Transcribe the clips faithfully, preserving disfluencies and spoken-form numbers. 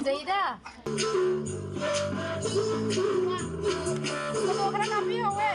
ꯐꯖꯩꯗ꯫ ꯐꯣꯇꯣ ꯈꯔ ꯀꯥꯞꯄꯤꯍꯧꯋꯦ꯫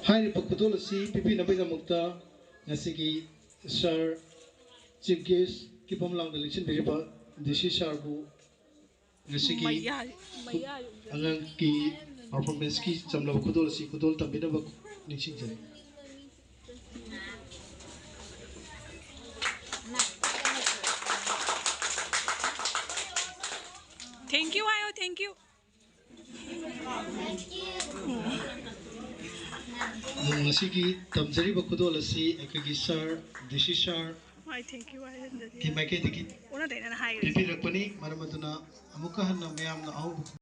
ꯍꯥꯏꯔꯤꯕ ꯈꯨꯗꯣꯜ ꯑꯁꯤ ꯄꯤꯕꯤꯅꯕꯒꯤꯗꯃꯛꯇ ꯉꯁꯤꯒꯤ ꯁꯥꯔ ꯆꯤꯐ ꯒꯦꯁꯀꯤ ꯐꯝꯂꯥꯡꯗ ꯂꯦꯡꯁꯤꯟꯕꯤꯔꯤꯕ ꯗꯤ ꯁꯤ ꯁꯥꯔꯕꯨ ꯉꯁꯤꯒꯤ ꯃꯌꯥꯏ, ꯃꯌꯥꯏ ꯑꯣꯏꯕ꯫ ꯑꯉꯥꯡꯒꯤ ꯄꯔꯐꯣꯔꯃꯦꯟꯁꯀꯤ ꯆꯝꯂꯕ ꯈꯨꯗꯣꯜ ꯑꯁꯤ ꯈꯨꯗꯣꯜ ꯇꯝꯕꯤꯅꯕ ꯅꯤꯡꯁꯤꯡꯖꯔꯤ꯫ Thank you ꯍꯥꯏꯌꯣ, thank you꯫ ꯉꯁꯤꯒꯤ ꯇꯝꯖꯔꯤꯕ ꯈꯨꯗꯣꯜ ꯑꯁꯤ ꯑꯩꯈꯣꯏꯒꯤ ꯁꯥꯔ, ꯗꯤ ꯁꯤ ꯁꯥꯔ ꯍꯣꯏ, thank you ꯍꯥꯏꯔꯝꯗꯗꯤ꯫ ꯀꯤ ꯃꯥꯏꯀꯩꯗꯒꯤ ꯑꯣꯟꯅ ꯇꯩꯅꯅ ꯍꯥꯏꯈ꯭ꯔꯦ꯫ ꯄꯤꯕꯤꯔꯛꯄꯅꯤ꯫ ꯃꯔꯝ ꯑꯗꯨꯅ ꯑꯃꯨꯛꯀ ꯍꯟꯅ ꯃꯌꯥꯝꯅ ꯑꯍꯧꯕ